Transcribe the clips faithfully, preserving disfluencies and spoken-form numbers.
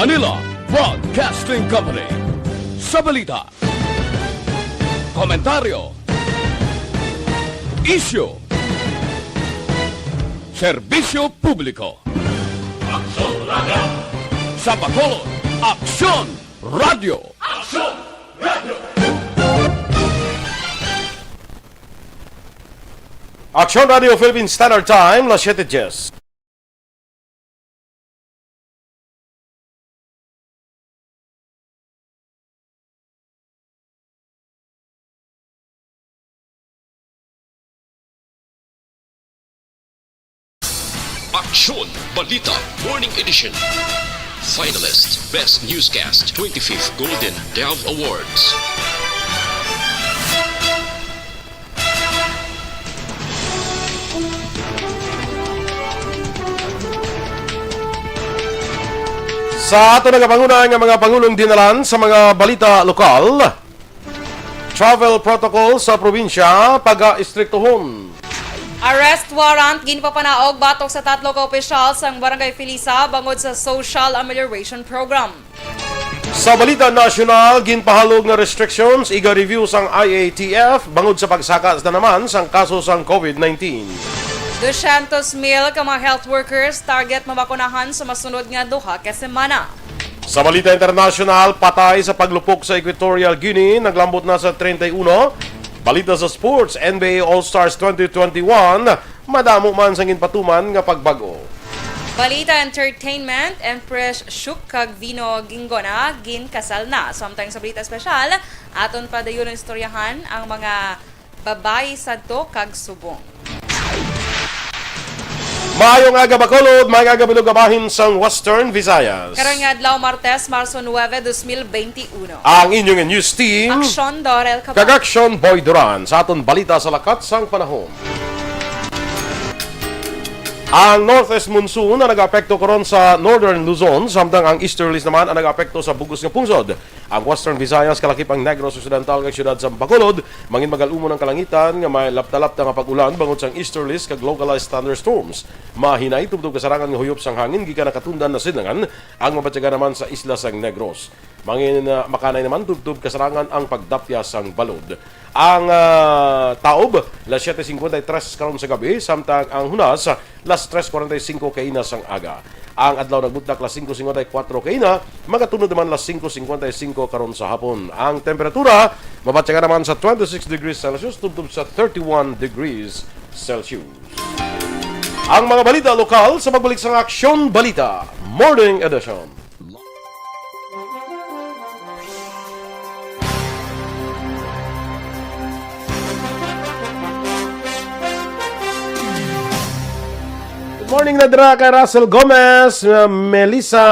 Manila Broadcasting Company. Sa balita, komentaryo, isyu, serbisyo publiko. Aksyon Radio. Sa Bacolod, Aksyon Radio. Aksyon Radio. Aksyon Radio Philippine Standard Time, las siete diez. Aksyon Balita Morning Edition. Finalist, Best Newscast, twenty-fifth Golden Dove Awards. Sa ato nagapanguna nga mga pangulong dinalan sa mga balita lokal, travel protocol sa probinsya paga-istriktuhon. Arrest warrant ginpapanaog batok sa tatlo ka opisyal sang Barangay Felisa bangod sa Social Amelioration Program. Sa balita nasyonal, ginpahalog nga restrictions iga review sang I A T F bangod sa pagsaka naman sang kaso sang COVID nineteen. Dosyentos mil ka mga health workers target mabakunahan sa masunod nga duha ka semana. Sa balita internasyonal, patay sa paglupok sa Equatorial Guinea, naglambot na sa treinta y uno. Balita sa sports, N B A All-Stars twenty twenty-one, madamo man sang ginpatuman nga pagbag-o. Balita entertainment, Empress Shuk kag Vino Gingona ginkasal na. Samtang sa balita espesyal, aton pa dayon istoryahan ang mga babayi sadto kag subong. Maayong aga, Bacolod. Maayong aga, bilog nga bahin sang Western Visayas. Karon nga adlaw, Martes, Marso nuebe, dos mil benti uno. Ang inyong news team, Aksyon Dorel Cabal. Kag Aksyon Boy Duran sa aton balita sa lakat sang panahon. Ang northeast monsoon ang nag-apekto karon sa northern Luzon, samtang ang easterlies naman ang nag-apekto sa bug-os nga pungsod. Ang Western Visayas, kalakip ang Negros Occidental kag siyudad sa Bacolod, manginmagal-umon ang kalangitan nga may lapta-lapta nga pag-ulan bangod sang easterlies kag localized thunderstorms. Mahinay tubtob kasarangan nga huyop sang hangin gikan nakatundan na sidlangan ang mabatyagan naman sa isla sang Negros. Mangin, ah, makanay naman tubtob kasarangan ang pagdapya sang balod. Ang, ah, taob, las siete cincuenta y tres karon sa gabi, samtang ang hunas, las tres cuarenta y cinco kaina sang aga. Ang adlaw nagbutlak las singko singkwenta y kuwatro kaina, magatunod naman las singko singkwenta y singko karon sa hapon. Ang temperatura, mabatyagan naman sa twenty-six degrees Celsius tubtob sa thirty-one degrees Celsius. Ang mga balita lokal sa pagbalik sang Aksyon Balita Morning Edition. Good morning na dira kay Russell Gomez, uh, Melissa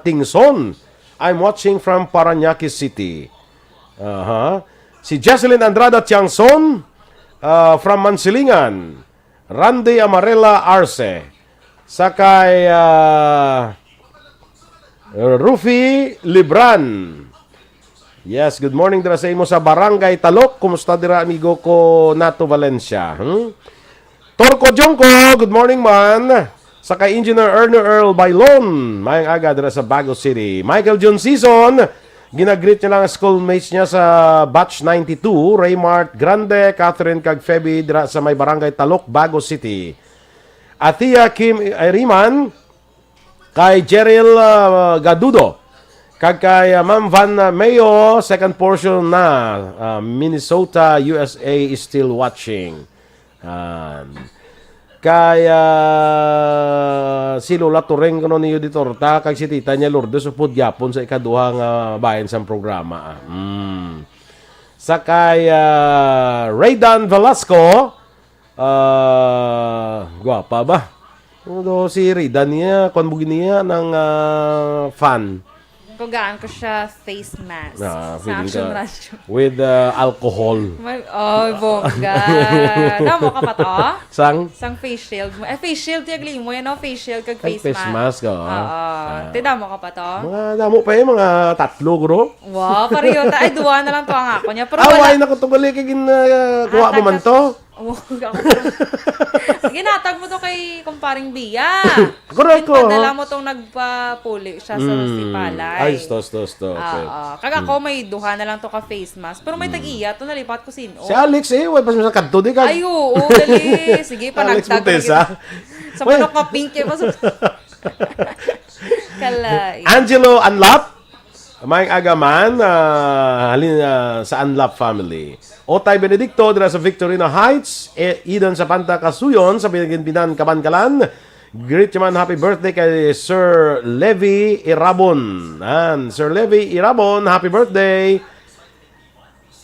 Tingson. I'm watching from Parañaque City. Aha. Si Jesselyn Andrada Tiangson, uh, from Mansilingan. Randy Amarela Arce. Sa kay, ah, Rufi Libran. Yes, good morning dira sa imo sa Barangay Talok. Kumusta dira, amigo ko, Nato Valencia? Hmm? Torco Jongco, good morning, man. Sa kay Engineer Ernie Earl Bailon, mayang aga dira sa Bago City. Michael John Season, ginagreet niya lang ang schoolmates niya sa batch ninety-two, Raymart Grande, Catherine kag Feby dira sa may Barangay Talok, Bago City. Athea Kim Iriman, kay Jeril, ah, Gadudo, kag kay, ah, Ma'am Van, ah, Mayo, second portion na, ah, Minnesota, U S A is still watching. An. Kay, ah, si Lola Toreng kuno ni Yudi Torta kag si Tita niya Lourdes upod gyapon sa ikaduha nga bahin sang programa, ah. Mm. Sa kay, ah, Raydan Velasco, ah, gwapa ba? Ano daw si Raydan niya? Kwan mo giniya ng, ah, fan. Kugaan ko siya face mask Ah, sa feeling Action ka Radyo. With, uh, alcohol. Mag-, oh, bongga. Damo ka pa to? Sang? Sang face shield mo. Eh, face shield, tiyagli mo yan, no? Face shield kag Ay, face face mask. mask, oo. Oo. Ah. Te, damo ka pa to? Mga damo pa eh, mga tatlo, guro. Wow, pareho ta. Ay, duwa na lang to ang ako niya. Pero Ah, wala. Why na ko to gali kay gin, uh, kuha Ah, mo man tagas. to? Oh, ako. Ginatag mo to kay kumparing Bia. Correct ko, Pinadala ha? mo tong nagpapuli siya sa Mm. sipalan. Ay, sto, sto, sto. Okay. Oo. Kag ako, Mm. may duha na lang to ka face mask. Pero may Mm. tag-iya to, nalipat ko sin-o. Si Alex, eh, way pa siya kadto, di ka? Ay, oo, dali. Sige, Alex panagtag ko Montesa. lagi. Sa Uy. manok nga pink, eh, mas- Kalay. Angelo Anlap, may agaman, ah, halin, ah, sa Anlap family. Otay Benedicto, dira sa Victorino Heights, E-, Eden Sapanta Kasuyon, sa Binanginbinan, Kabankalan. Greet naman, happy birthday kay Sir Levi Irabon. Yan, Sir Levi Irabon, happy birthday.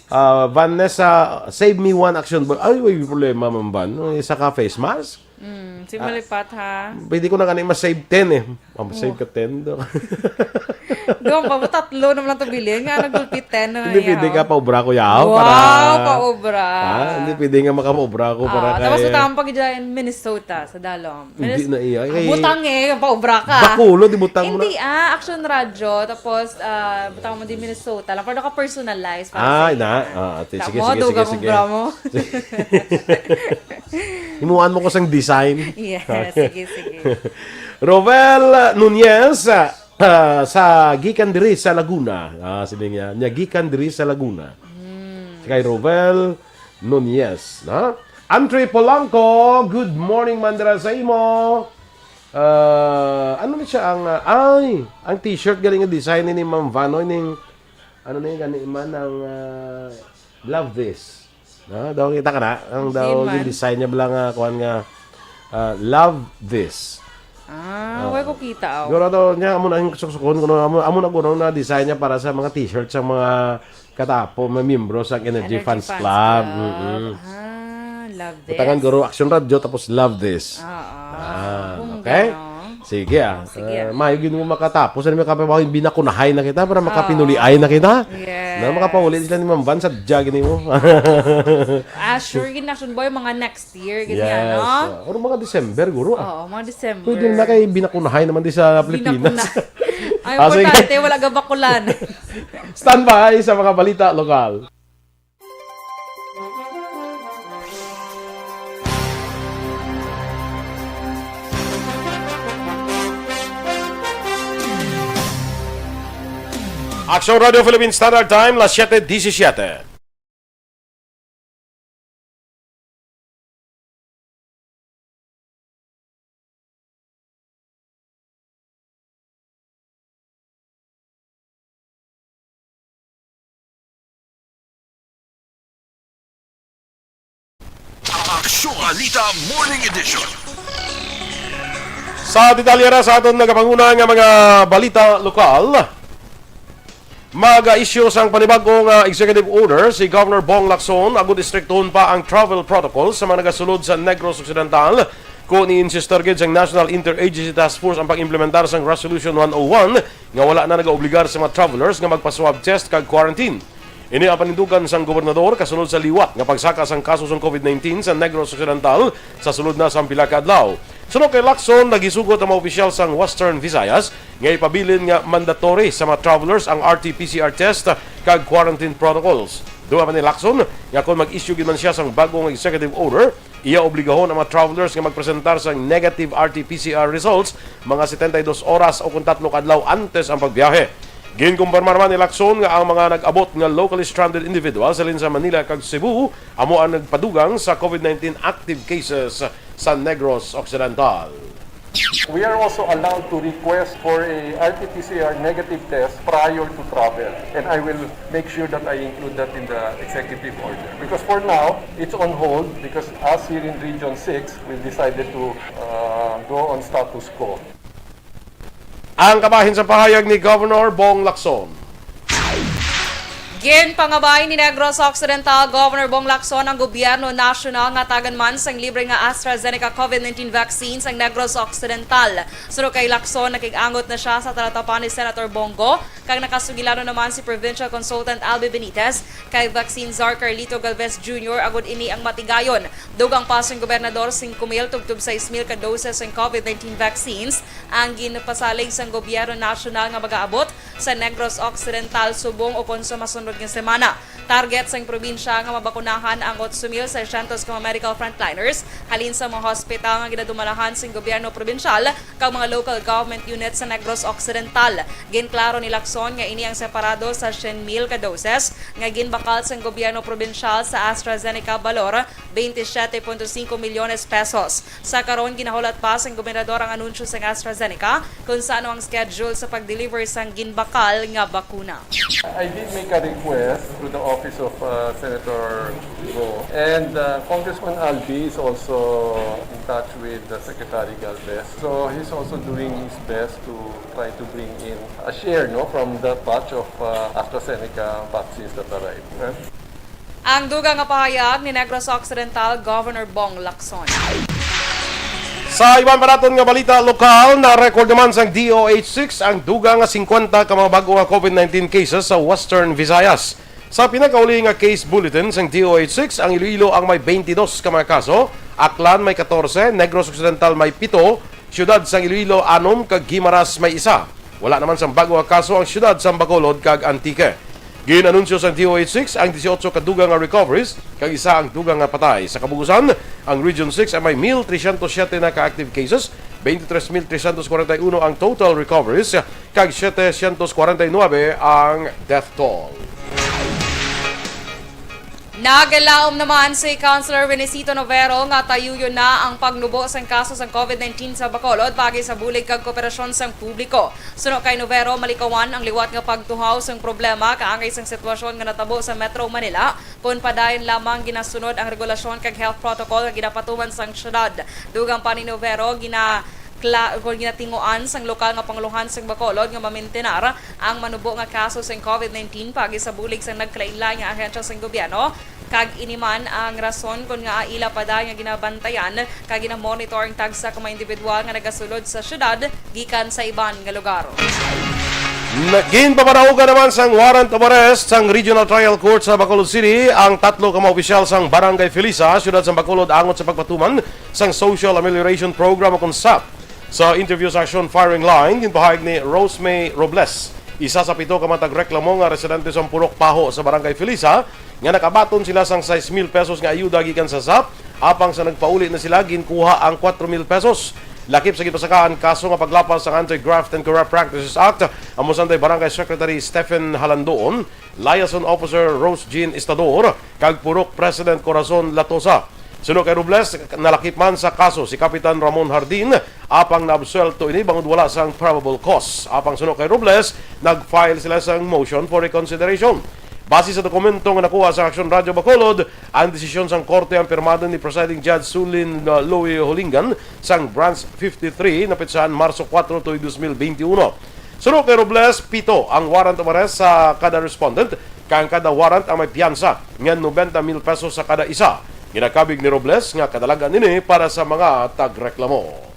Ah, Vanessa, save me one action boy. Ay, may problema man ba? No? Isa ka face mask? Mm, si Ah, Malipat, ha? Pwede ko na gani ma-save ten eh. Ah, ma-save Oh. ka ten do. Doon pa mo, tatlo naman lang to bilhin. Nga, nagulpit ten na Hindi pwede yan, ka oh. paubra, kuya, oh, Wow, para paubra. Ah, hindi pwede nga makapaubra ako para Ah, tapos kay utang pag dyan, Minnesota, sa Dalom. Hindi Minis- na iya. Ah, Kay butang eh, yung paubra ka. Bacolod, ibutang mo na. Hindi ah, Action Radio, tapos ah, butang mo din Minnesota. Lang, pero naka-personalize para Ay, sa na. Ah, ati, Tamo, sige, sige, sige, dugang sige. umbra mo. Himuan mo ko sang design. Yes, sige, sige. Rovel Nunez, ah, sa gikan diri sa Laguna. Ah, sini niya, niya gikan diri sa Laguna. Hmm. Kay Rovel Nunez, na? Andre Polanco, good morning, Mandra, sa imo. Ah, ano ni siya ang, ah, ay, ang t-shirt galing nga design ni Ma'am Vanoy ning, ano ni, gani man ang, ah, Love This. No? Daw kita ka na, ang Hindi daw man. yung design niya bala nga, kuwan nga, ah, Love This. Ah, Ah. way ko kita, oh. Siguro daw niya, amo na ang suksukon, kuno amo, amo na kuno na design niya para sa mga t-shirt sa mga katapo, mga miyembro sa Energy Energy Fans Fans Club. Club. Mm-mm. Ah, Love This. Butangan guro Action Radio, tapos Love This. Oo. Ah, Bongga, okay. no? Sige, ah. Oh, sige, ah. Ah, maayo gid mo makatapos. Ano may kapabaw, binakunahay na kita para Ah. makapinuliay na kita. Yes. Na makapauli sila ni Ma'am Van sa jagin mo. Ah, sure, gid na, Action Boy, mga next year, gid Yes. nga, no? Ah, or mga December, guro, ah. Oo, mga December. Pwede na kay binakunahay naman di sa Pilipinas. Binakuna. Ay, Ah, sige. importante, wala gabakulan. Standby sa mga balita lokal. Action Radio Philippine Standard Time, las siete diecisiete. Aksyon Balita Morning Edition. Sa detalye ra sa aton nagapanguna nga mga balita lokal, mag-issue sang panibag-o nga executive order si Governor Bong Lacson agud istriktohon pa ang travel protocol sa mga nagasulod sa Negros Occidental. Kon i-insistir gid sang National Interagency Task Force ang pag-implementar sang Resolution one oh one nga wala na nagaobligar sa mga travelers nga magpa-swab test kag quarantine. Ini ang panindugan sang gobernador kasunod sa liwat nga pagsaka sang kaso sang covid nineteen sa Negros Occidental sa sulod na sang pila ka adlaw. Suno kay Lacson, nagisugot ang mga opisyal sang Western Visayas nga ipabilin nga mandatory sa mga travelers ang R T P C R test kag quarantine protocols. Dugang pa ni Lacson nga kon mag-issue gid man siya sang bag-o nga executive order, iya obligahon ang mga travelers nga magpresentar sang negative R T P C R results mga setenta y dos oras o kon tatlo ka adlaw antes ang pagbiyahe. Ginkumpirmar man ni Lacson nga ang mga nag-abot nga locally stranded individuals halin sa Manila kag Cebu amo ang nagpadugang sa covid nineteen active cases sa Negros Occidental. We are also allowed to request for a R T P C R negative test prior to travel, and I will make sure that I include that in the executive order. Because for now, it's on hold because us here in Region six, we decided to, uh, go on status quo. Ang kabahin sa pahayag ni Governor Bong Lacson. Ginpangabay ni Negros Occidental Governor Bong Lacson ang gobyerno nasyonal nga tagan man sang libre nga AstraZeneca covid nineteen vaccine sang Negros Occidental. Suno kay Lacson, nakig-angot na siya sa talatapan ni Senator Bong Go, kag nakasugilanon naman si Provincial Consultant Albi Benitez kay Vaccine Czar Carlito Galvez Junior agud ini ang matigayon. Dugang pa sang gobernador, singko mil tubtob sais mil ka doses sang covid nineteen vaccines ang ginpasalig sang gobyerno nasyonal nga magaabot sa Negros Occidental subong o kon sa masunod nga semana. Target sang probinsya nga mabakunahan ang otso mil seiscientos ka mga medical frontliners halin sa mga hospital nga ginadumalahan sang gobyerno probinsyal kag mga local government units sa Negros Occidental. Ginklaro ni Lacson nga ini ang separado sa syen mil ka doses nga ginbakal sang gobyerno probinsyal sa AstraZeneca, balor twenty-siete punto cinco milyones pesos. Sa karon, ginahulat pa sang gobernador ang anunsyo sang AstraZeneca kung sa ano ang schedule sa pag-deliver sang ginbakal nga bakuna. I did make a request to the office of uh, Senator Go, and uh, Congressman Albi is also in touch with the Secretary Galvez. So he's also doing his best to try to bring in a share, no, from the batch of uh, AstraZeneca vaccines that arrived. Ang dugang nga pahayag ni Negros Occidental Governor Bong Lacson. Sa iban pa naton nga balita lokal, na-record naman sang D O H six ang dugang nga singkwenta ka mga bag-o nga COVID nineteen cases sa Western Visayas. Sa pinakauli nga case bulletin sang D O H six, ang Iloilo ang may twenty-dos ka mga kaso, Aklan may katorse, Negros Occidental may pito, Siyudad sang Iloilo anom, kag Guimaras may isa. Wala naman sang bag-o nga kaso ang siyudad sang Bacolod kag Antique. Gin-anunsyo sang D O H six ang dieciocho ka dugang nga recoveries kag isa ang dugang nga patay. Sa kabugusan, ang Region six ay may mil trescientos siete na ka active cases, veintitrés mil trescientos cuarenta y uno ang total recoveries, kag setecientos cuarenta y nueve ang death toll. Naglaom naman si Councilor Renesito Novero nga tayuyon na ang pagnubo sang kaso sang COVID nineteen sa Bacolod paagi sa bulig kag kooperasyon sang publiko. Suno kay Novero, malikawan ang liwat nga pagtuhaw sang problema kaangay sang sitwasyon nga natabo sa Metro Manila kon padayon lamang ginasunod ang regulasyon kag health protocol nga ginapatuman sang syudad. Dugang pa ni Novero, gina kla-, kon ginatinguan sang lokal nga pangulohan sang Bacolod nga mamintinar ang manubo nga kaso sang COVID nineteen paagi sa bulig sang nagkalainlain nga ahensya sang gobyerno, kag ini man ang rason kon ngaa ila pa dayon nga ginabantayan kag ginamonitor ang tagsa ka mga individual nga nagasulod sa syudad gikan sa iban nga lugar. Ginpapanaugan naman sang warrant of arrest sang Regional Trial Court sa Bacolod City ang tatlo ka mga opisyal sang Barangay Felisa, siyudad sang Bacolod, angot sa pagpatuman sang Social Amelioration Program o kon SAP. Sa interview sa Aksyon Firing Line, ginpahayag ni Rosemay Robles, isa sa pito ka mga tagreklamo nga residente sa Purok Paho sa Barangay Felisa, nga nakabaton sila sang sais mil pesos nga ayuda gikan sa SAP, apang sa nagpauli na sila, ginkuha ang kwatro mil pesos. Lakip sa ginpasakaan kaso nga paglapas sang Anti-Graft and Corrupt Practices Act, amo sanday Barangay Secretary Stephen Halandoon, Liaison Officer Rose Jean Estador, kag Purok President Corazon Latosa. Suno kay Robles, nalakip man sa kaso si Kapitan Ramon Hardin, apang naabsuwelto ini bangod wala sang probable cause. Apang suno kay Robles, nag-file sila sang motion for reconsideration. Base sa dokumento nga nakuha sa Aksyon Radyo Bacolod, ang desisyon sang korte ang pirmado ni Presiding Judge Sulin, uh, Louie Holingan sang Branch fifty-three, napetsahan Marso kuwatro, tuig dos mil beintiuno. Suno kay Robles, pito ang warrant of arrest sa kada respondent, kag ang kada warrant ang may piyansa nga noventa mil pesos sa kada isa. Ginakabig ni Robles nga kadalagan ini para sa mga tagreklamo.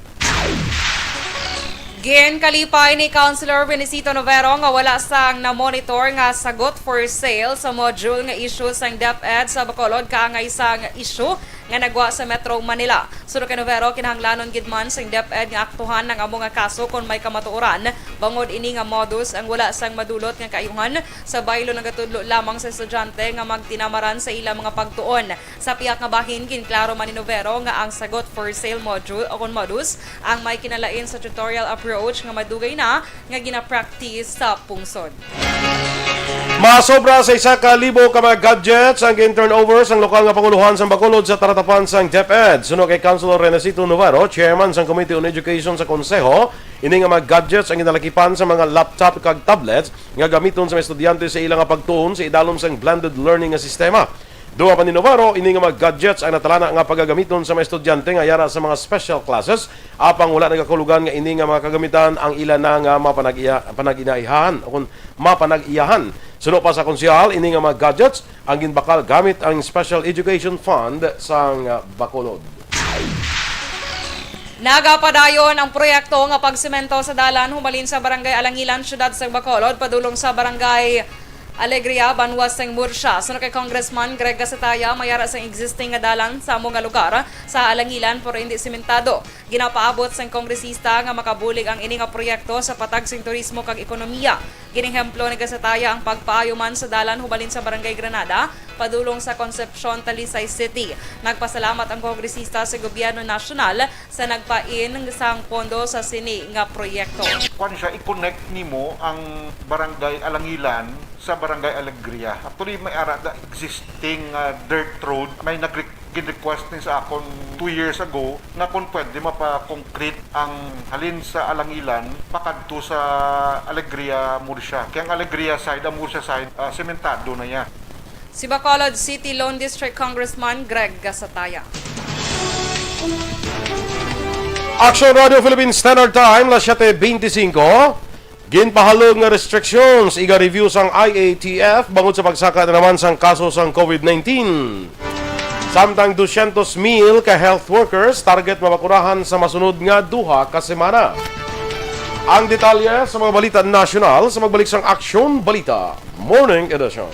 Ginkalipay ni Councilor Renesito Novero nga wala sang na-monitor nga sagot for sale sa module nga issue sang DepEd sa Bacolod kaangay sang issue nga nagwa sa Metro Manila. Suno kay Novero, kinahanglanon gid man sang DepEd nga aktuhan ang amo nga kaso kon may kamatuoran, bangod ini nga modus ang wala sang madulot nga kaayuhan sa baylo, nagatudlo lamang sa estudyante nga magtinamaran sa ila mga pagtuon. Sa pihak nga bahin, ginklaro man ni Novero nga ang sagot for sale module o kon modus ang may kinalain sa tutorial approach nga madugay na nga gina-practice sa pungsod. Masobra sa isa ka libo ka mga gadgets ang gin-turnover sang lokal nga pangulohan sang Bacolod sa taratapan sang DepEd. Suno kay Councilor Renesito Novero, chairman sang Committee on Education sa Konseho, ini nga mga gadgets ang ginalakipan sa mga laptop kag tablets nga gamiton sa mga estudyante sa ila nga pagtuon sa idalom sang blended learning nga sistema. Dugang pa ni Novero, ini nga mga gadgets ang natalana nga pagagamiton sa mga estudyante nga yara sa mga special classes, apang wala nagakahulugan nga ini nga mga kagamitan ang ila na nga mapanag-iya-, panag-inaihahan o kon mapanag-iyahan. Suno pa sa konsehal, ini nga mga gadgets ang ginbakal gamit ang Special Education Fund sang Bacolod. Nagapadayon ang proyekto nga pagsemento sa dalan humalin sa Barangay Alangilan, siyudad sa Bacolod, padulong sa Barangay Alegria, banwa sang Murcia. Suno kay Congressman Greg Gasataya, may ara sang existing nga dalan sa amo nga lugar sa Alangilan pero hindi sementado. Ginapaabot sang kongresista nga makabulig ang ini nga proyekto sa patag sing turismo kag ekonomiya. Ginehemplo ni Gasataya ang pagpaayo man sa dalan hubalin sa Barangay Granada padulong sa Concepcion, Talisay City. Nagpasalamat ang kongresista sa gobyerno nasyonal sa nagpain sang pondo sa sini nga proyekto. Kwan siya, i-connect nimo ang Barangay Alangilan sa Barangay Alegria. Actually, may ara da existing, ah, dirt road. May nag-re-, gin-request ni sa akon two years ago nga kung pwede mapa-concrete ang halin sa Alangilan pakadto sa Alegria, Murcia. Kaya ang Alegria side, ang Murcia side, ah, sementado na ya. Si Bacolod City Lone District Congressman Greg Gasataya. Action Radio Philippines Standard Time, las siete veinticinco. Ginpahalog nga restrictions iga review sang I A T F bangod sa pagsaka na naman sang kaso sang COVID nineteen. Samtang dosyentos mil ka health workers target mabakurahan sa masunod nga duha ka semana. Ang detalye sa mga balita nasyonal sa magbalik sang Aksyon Balita Morning Edition.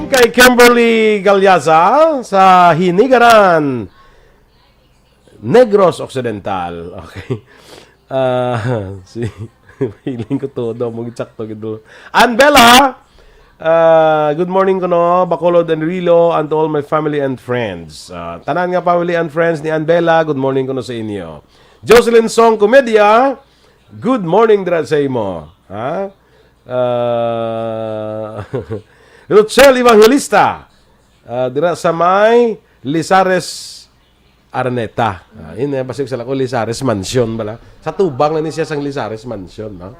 Kay Kimberly Galyaza sa Hinigaran, Negros Occidental. Okay. Ah, si, feeling ko todo mo gitsakto gid. Ann Bella, ah, good morning kuno, Bacolod and Iloilo, and to all my family and friends. Ah, tanan nga family and friends ni Ann Bella, good morning kuno sa inyo. Jocelyn Song Comedia, good morning dira sa imo. Ha? Ah, Rochelle Evangelista, ah, dira sa may Lizares Araneta. Ah, ini, basig sa lako, Lizares Mansion bala. Sa tubang na ni siya sang Lizares Mansion, no?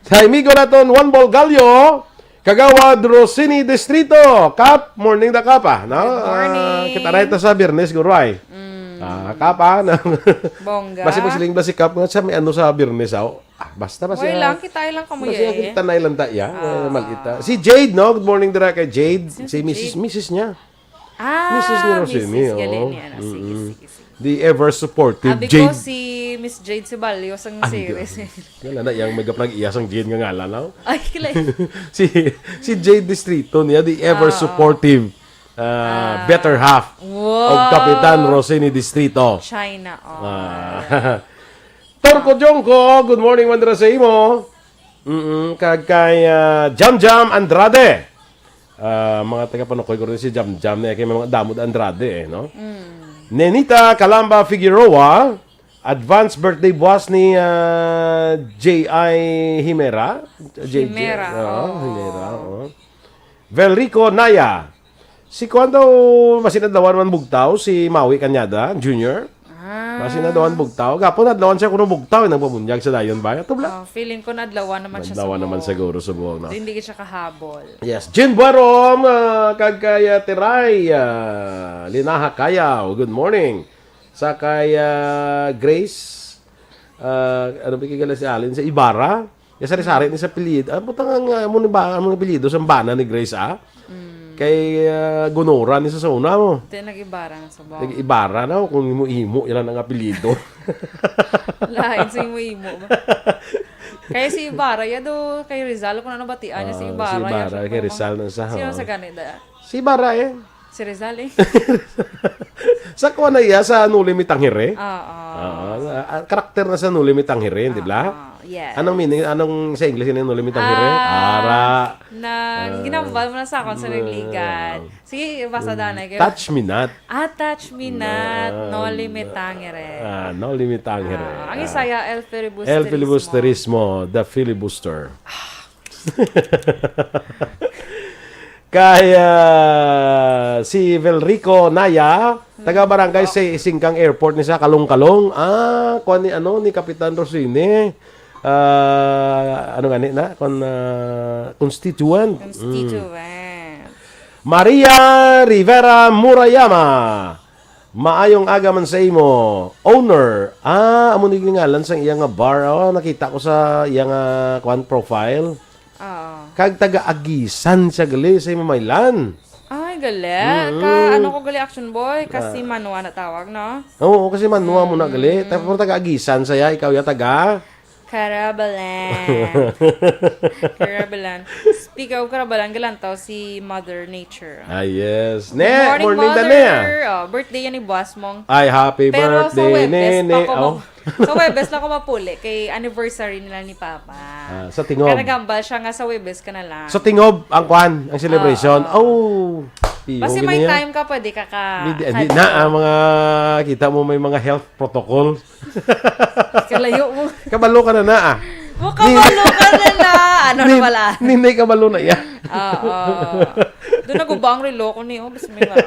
Sa amigo naton, Juan Bolgallo, Kagawad Rosini Distrito. Kap, morning da, Kap, ah, no? Good morning. Ah, kita na ito sa Biyernes, guro, ay. Mm. Ah, Kap, ah, na. Bongga. Basi magsiling ba si Kap nga sa may ano sa Biyernes, ah? Ah, basta, basi, Okay ah, lang, kita lang kamo basi, ya ah, eh. kita na ilang ta, ya. Ah. Malita. Si Jade, no? Good morning, dira kay Jade. Sino Si si Misis, Jade? Misis niya. Ah, Misis ni Rosini, Misis gali oh. niya na. Sige, Mm-mm. sige, sige. The ever supportive Abi ko Jade. Si Miss Jade si Balios ang Ang series. Wala na, yang may kapag-iyas ang Jade nga ngalan, no? Ay, kilay. Si, si Jade Distrito niya, the ever Ah. supportive, uh, Ah. better half Wow. of Kapitan Rosini Distrito. China, oh. Ah. Torco Jongco, good morning, Wandra, sa imo. Mm-mm, kag kay, ah, Jam Jam Andrade. Ah, mga taga Panukoy ko rin si Jam Jam na kay mga damod Andrade eh, no? Nenita Calamba Figueroa, advance birthday buwas ni, ah, J I Himera. J J, Himera, oo, oo. Himera, oo. Velrico Naya. Si kuan daw, masin adlawan man bugtaw, si Maui Cañada Junior. Ah. Masin adlawan bugtaw. Gapon adlawan siya kuno bugtaw, nagpabunyag sa dayon ba? Ito bla? Oh, feeling ko nadlawan naman siya Nadlawan sa naman buhok. Siguro sa buhok, no? Hindi ka siya kahabol. Yes, Jin Buarom, ah, kag kay, ah, Tiray, ah, Linaha Kayaw. Good morning. Sa kay, ah, Grace, ah, ano ba kigala si Alin? Sa Ibarra? Ya sari-sari ni sa apelyido. Ah, putang ang, ah, mo ni ba, ang apelyido sa bana ni Grace, ah? Kay, ah, Gunora ni sa una mo. Ito yung nag-Ibarra na sa buhok. Nag-Ibarra na, kung imo-imo, ilan ang apelyido. Lain sa imo-imo ba? Kaya si Ibarra, ya do kay Rizal, kung ano batian niya si Ah, Ibarra. si Ya Ibarra, siya kay pa- Rizal na sa, Sino oh. Sa kanila? Si Ibarra eh. Si Rizal eh. Sa kuha na iya, sa Nuli Mitangere. Oo. Ah, ah, karakter na sa Nuli Mitangere, di ba? Oo, yes. Anong meaning? Anong sa English yung Nuli Mitangere? Ah, Ara. Na, ginambal mo na sa akon sa nagligad. Sige, basa danay kayo. Touch me not. Ah, touch me not, no limitangere. Ah, no limitangere. Ah, ang Isaya, El Filibusterismo. El Filibusterismo, the filibuster. Kaya si Velrico Naya, taga barangay sa Singkang Airport ni sa Kalong-Kalong. Ah, kuan ni ano ni Kapitan Rosine. Ah, ano gani na? Kon, ah, constituent. Mm. Constituent. Maria Rivera Murayama. Maayong aga man sa imo. Owner. Ah, amo ni ngalan sang iya nga bar. Oh, nakita ko sa iya nga kwan profile. Oo. Kag taga Agisan siya gali sa imo Maylan. Ay, gali. Mm-mm. Ka, ano ko gali, Action Boy? Kasi Manua na tawag, no? Oo, kasi Manua mo na gali. Tapos taga Agisan saya, ikaw ya taga Karabalan. Karabalan. Speak of Karabalan, galantaw si Mother Nature. Ah, yes. Good Ne, morning, morning, Mother. Dane. Oh, birthday yan ni Boss Mong. Ay, happy Pero sa birthday, Webes Nene. pa ko, Oh. Sa Webes lang ko mapuli kay anniversary nila ni Papa. Ah, sa Tingob. Kaya nagambal siya nga sa Webes ka na lang. Sa Tingob, ang kwan, ang celebration. Oo. Oh, Basta may time ka, pwede ka ka. Hindi, hindi na, ang mga, kita mo may mga health protocol. Kalayo mo. Kabalo ka na na, ah. Makabalo ka na na. Ano na Ni- pala? Ninay kabalo na yan. Oo. Doon nagubang relo ko ni, oh, bismillah.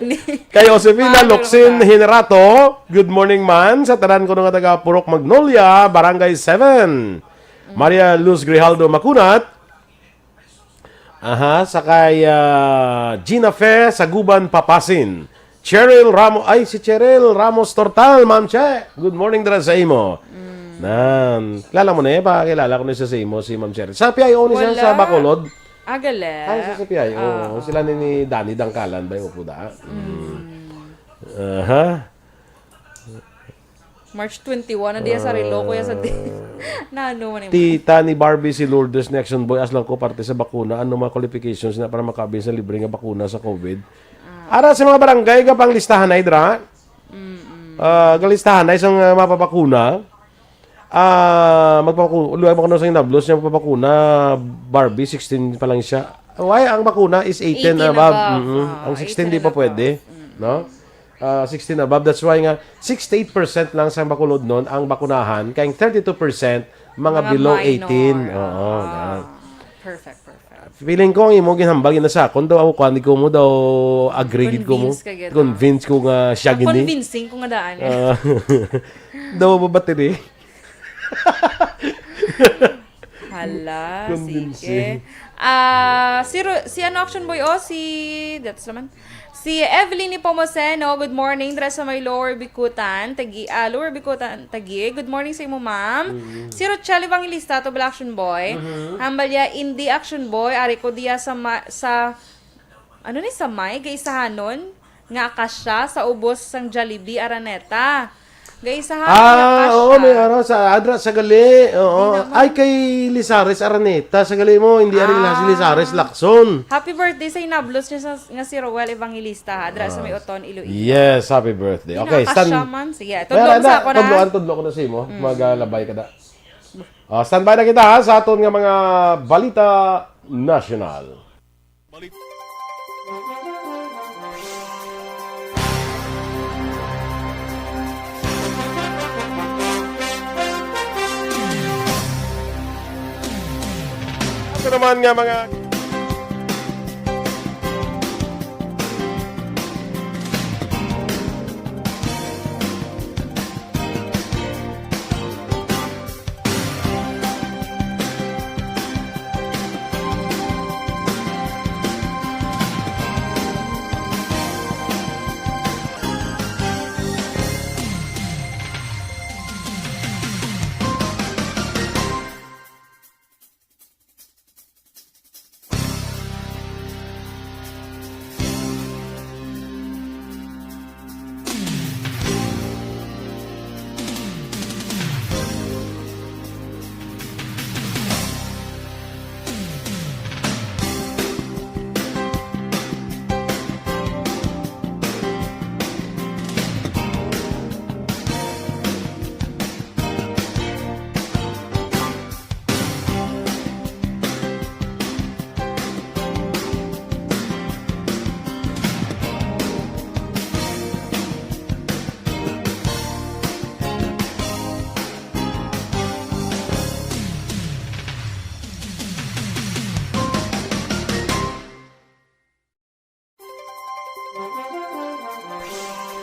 Ni- Kay Josefina Mano, Locsin ano ka? Hinerato, good morning man sa tanan ko nga taga Purok Magnolia, Barangay seven. Maria Luz Grijaldo Macunat. Aha, sa kay, ah, Gina Fe Saguban Papasin. Cheryl Ramos, ay, si Cheryl Ramos Tortal, Ma'am Che. Good morning dira sa imo. Nan, kilala mo na eh, pakilala ko na siya sa imo, si Ma'am Cheryl. Sa P I O ni siya, Wala. Sa Bacolod. Agali. Ay, sa, sa P I O. Ah. Sila ni, ni Danny Dangkalan ba yung upo da? Mm. Aha. March twenty-one, na diya sa relo ko yan sa di. Na ano man yung Tita ni Barbie si Lourdes ni Action Boy, as lang ko parte sa bakuna, ano mga qualifications na para makaabin sa libre nga bakuna sa COVID? Ara sa mga barangay, ka pang listahan ay dra? Ah, galistahan ay sa mga mapabakuna. Ah, magpabaku-, luwag mo kuno sa inablos niya magpabakuna, Barbie, sixteen pa lang siya. Why ang bakuna is eighteen Eighteen above? above. Mm-mm. Ah, Ang sixteen eighteen di pa and pwede, above. No? Ah, sixteen above. That's why nga sixty-eight percent lang sa Bacolod noon ang bakunahan, kay thirty-two percent mga, Mga below minor. eighteen. Oo, Ah, na. Perfect, perfect. Feeling ko ang imo ginhambal gina sa akon daw, ako kuan ko mo daw, agree gid ko mo. Convince ka gid, ah. Convince ko nga siya gini. Convincing ko nga daan eh. Ah, daw ba battery? Hala, Convincing. Sige. Ah, si, Ro- si ano, Action Boy, oh, si, that's naman, Si Evelyn Nepomuceno, good morning, dira sa may Lower Bicutan, Taguig, ah, Lower Bicutan, Taguig. Good morning sa imo, ma'am. Mm. Si Rochelle Evangelista, Tubal Action Boy. Mhm. Hambal niya, Indy Action Boy, ari ko diya sa ma-, sa, ano ni, sa may, gaisahanon, nga akasya sa ubos sang Jollibee, Araneta. Gaisahanon nga akasya. Ah, oo, may araw sa adra sa gali. Oo. Hindi naman. Ay, kay Lizares Araneta sa gali mo, hindi ari Ah. si Lizares Lacson. Happy birthday sa inablos niya sa, nga si Roel Evangelista, ha, dira sa may Ah. Oton, Iloilo. Yes, happy birthday. Hindi Okay, nakakasya stand-, man. Sige, Pero tudlo na, sa ako na. tudloan, tudlo ko na sa imo. Mm. Magalabay ka na. Ah, standby na kita, ha, sa aton nga mga balita nasyonal. Balik. Ito naman nga mga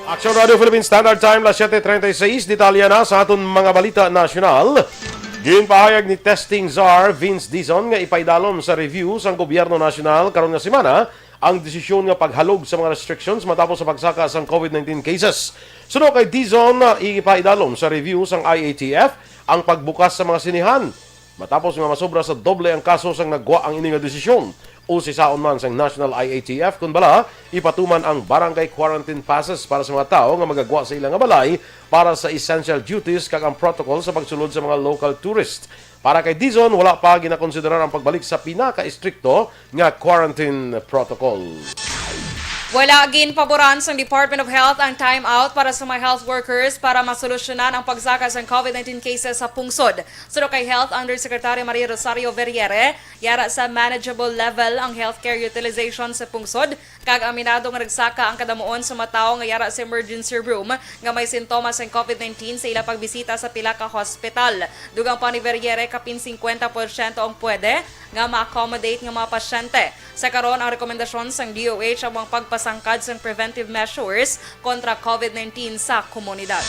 Action Radio Philippine Standard Time, las siete treinta y seis. Detalye na sa aton mga balita nasyonal. Ginpahayag ni Testing Czar Vince Dizon nga ipaidalom sa review sang gobyerno nasyonal karon nga semana ang desisyon nga paghalog sa mga restrictions matapos sa pagsaka sang covid nineteen cases. Suno kay Dizon, ipaidalom sa review sang I A T F ang pagbukas sa mga sinehan. Matapos nga masobra sa doble ang kaso sang naggwa ang ini nga desisyon, usisaon man sang National I A T F kon bala ipatuman ang barangay quarantine passes para sa mga tawo nga magagwa sa ila nga balay para sa essential duties kag ang protocol sa pagsulod sa mga local tourist. Para kay Dizon, wala pa ginakonsiderar ang pagbalik sa pinaka-estrikto nga quarantine protocol. Wala ginpaboran sang Department of Health ang time out para sa mga health workers para masolusyonan ang pagsaka sang covid nineteen cases sa pungsod. Suno kay Health Undersecretary Maria Rosario Verriere, yara sa manageable level ang healthcare utilization sa pungsod, kag aminado nga nagsaka ang kadamuon sa mga tawo nga yara sa emergency room nga may sintomas sang covid nineteen sa ila pagbisita sa pila ka hospital. Dugang pa ni Verriere, kapin singkwenta porsyento ang pwede nga ma-accommodate nga mga pasyente. Sa karon, ang rekomendasyon sang D O H amo ang pagpasangkad sang preventive measures kontra covid nineteen sa komunidad.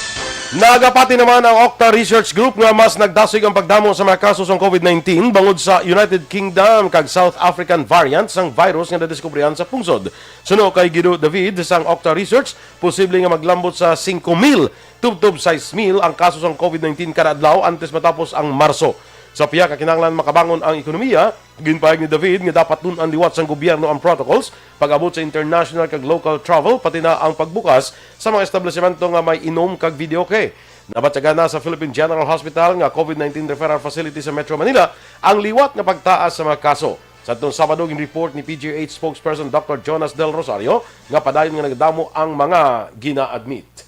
Nagapati naman ang Octa Research Group nga mas nagdasig ang pagdamo sa mga kaso sang covid nineteen bangod sa United Kingdom kag South African variant sang virus nga nadiskubrihan sa pungsod. Suno kay Guido David sang Octa Research, posible nga maglambot sa singko mil tubtob sais mil ang kaso sang covid nineteen kada adlaw antes matapos ang Marso. Sa pihak nga kinahanglan makabangon ang ekonomiya, ginpahayag ni David nga dapat dun-an liwat sang gobyerno ang protocols pag-abot sa international kag local travel, pati na ang pagbukas sa mga establisemento nga may inom kag videoke. Nabatyagan na sa Philippine General Hospital nga covid nineteen referral facility sa Metro Manila ang liwat nga pagtaas sa mga kaso. Sa atong Sabado, gin-report ni P G H spokesperson Doctor Jonas Del Rosario nga padayon nga nagdamo ang mga gina-admit.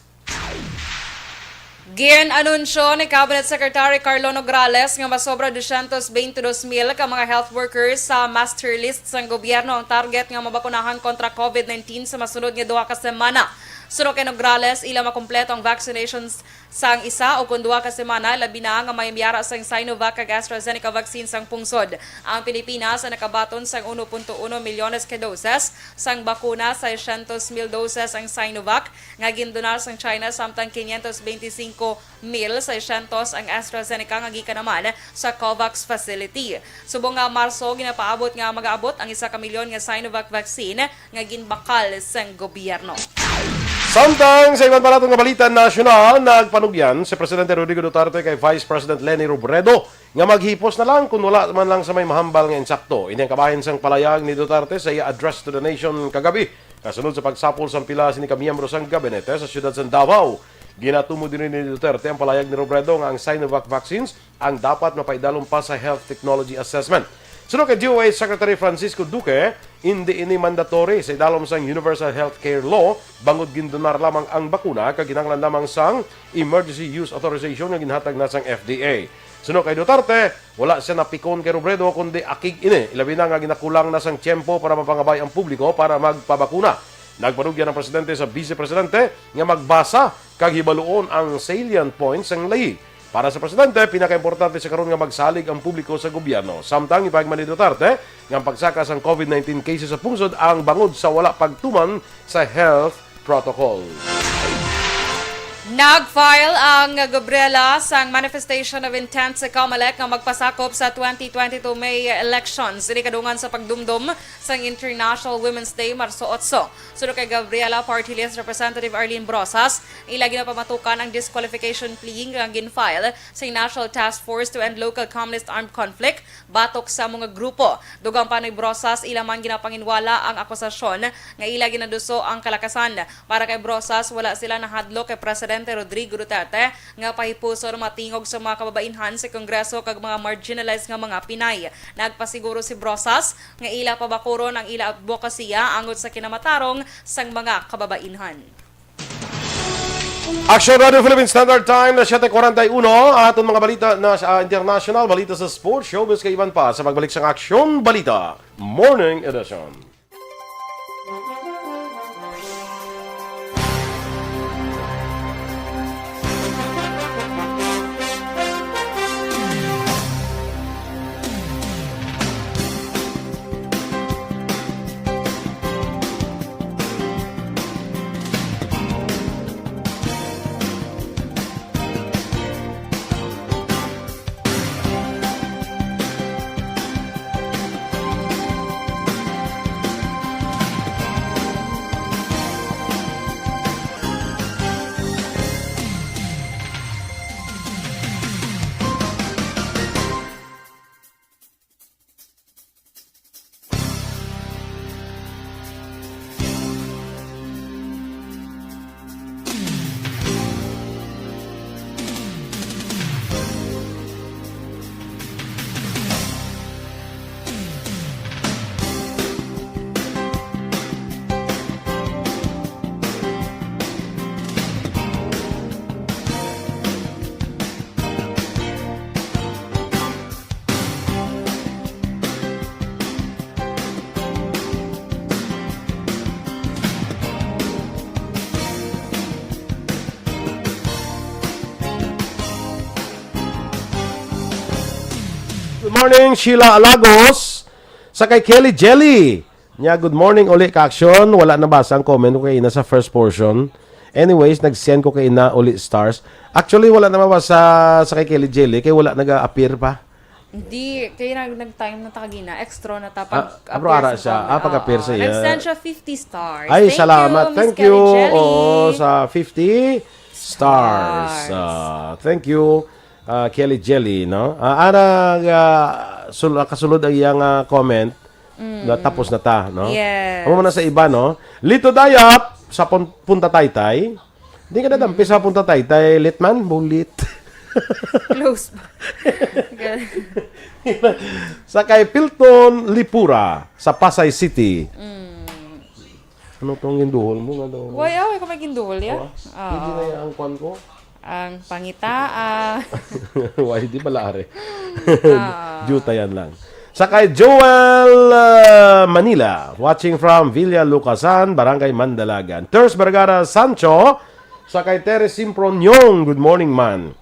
Gin-anunsyo ni Cabinet Secretary Carlo Nograles nga masobra dosyentos beintidos mil ka mga health workers sa master list sang gobyerno ang target nga mabakunahan kontra covid nineteen sa masunod nga duha ka semana. Suno kay Nograles, ila makumpleto ang vaccinations sang isa o kon duha ka semana, labi na nga may miyara sang Sinovac kag AstraZeneca vaccine sang pungsod. Ang Pilipinas ang nakabaton sang uno punto uno milyones ka doses sang bakuna, seiscientos mil doses ang Sinovac nga gindonar sang China, samtang quinientos veinticinco mil seiscientos ang AstraZeneca nga gikan naman sa COVAX facility. Subong nga Marso, ginapaabot nga magaabot ang isa ka milyon nga Sinovac vaccine nga ginbakal sang gobyerno. Samtang sa iban pa naton nga balita nasyonal, nagpanugyan si Presidente Rodrigo Duterte kay Vice President Leni Robredo nga maghipos na lang kun wala man lang sa may mahambal nga insakto. Ini ang kabahin sang palayag ni Duterte sa iya address to the nation kagabi, kasunod sa pagsapol sang pila sini ka miyembro sang gabinete sa siyudad sang Davao. Ginatumod diri ni Duterte ang palayag ni Robredo nga ang Sinovac vaccines ang dapat mapaidalom pa sa health technology assessment. Suno kay D O H Secretary Francisco Duque, indi ini mandatory sa idalom sang Universal Healthcare Law, bangod gindonar lamang ang bakuna kag kinahanglan lamang sang emergency use authorization nga ginhatag na sang F D A. Suno kay Duterte, wala siya napikon kay Robredo, kundi akig ini, ilabi na nga ginakulang na sang tiyempo para mapangabay ang publiko para magpabakuna. Nagpanugyan ang presidente sa vice presidente nga magbasa kag hibaluon ang salient points sang layi. Para sa presidente, pinakaimportante sa karon nga magsalig ang publiko sa gobyerno. Samtang ipahigman ni Duterte nga ang pagsaka sang COVID nineteen cases sa pungsod ang bangod sa wala pagtuman sa health protocol. Nag-file ang Gabriela sang manifestation of intent sa Comelec nga magpasakop sa twenty twenty-two May elections. Ini kadungan sa pagdumdom sang International Women's Day, Marso otso. Suno kay Gabriela Party List Representative Arlene Brosas, ila ginapamatukan ang disqualification plea nga gin-file sa National Task Force to End Local Communist Armed Conflict batok sa mga grupo. Dugang pa ni Brosas, ila man ginapanginwala ang akusasyon nga ila ginaduso ang kalakasan. Para kay Brosas, wala sila nahadlok kay Presidente Rodrigo Duterte nga pahipuson matingog sa mga kababainhan sa Kongreso kag mga marginalized nga mga Pinay. Nagpasiguro si Brosas nga ila pabakuron ang ila adbokasiya angot sa kinamatarong sang mga kababainhan. Action Radio Philippine Standard Time na siyete kuwarenta y uno. Aton mga balita na sa, ah, international, balita sa sports, showbiz kay iban pa sa pagbalik sang Action Balita Morning Edition. Good morning, Sheila Alagos. Sa kay Kelly Jelly. Nya, good morning uli, ka-action. Wala nabasa ang comment ko kay ina sa first portion. Anyways, nag-send ko kay ina uli stars. Actually, wala na mabasa sa kay Kelly Jelly kay wala nag-appear pa. Hindi, kay nag, nag-time na ta kagina, extra na ta pag Ah, appear abro ara sa siya. Comment. Ah, pag-appear Oo, siya. Nag-send siya fifty stars. Ay, Thank salamat. you, Miss Thank Kelly you. Jelly. Oo, sa fifty stars. Stars. Ah, thank you, ah, Kelly Jelly, no? Ah, ara, ah, sul-, ah, kasulod ang iyang, ah, comment. Mm. Na tapos na ta, no? Yes. Amo man na sa iba, no? Lito Dayap, sa Pun-, Punta Taytay. Di ka nadampi sa Punta Taytay, Litman? Bulit. Close ba? Sa kay Pilton Lipura, sa Pasay City. Mm. Ano tong ginduhol mo nga daw? Why, ah, why ko may ginduhol, ya? Awa? Oo. Hindi na yan ang kwan ko. Ang pangitaa. Why, di bala, are? Oo. Juta yan lang. Sa kay Joel, uh, Manila, watching from Villa Lucasan, Barangay Mandalagan. Ters Vergara Sancho, sa kay Teres Simpronion, good morning, man.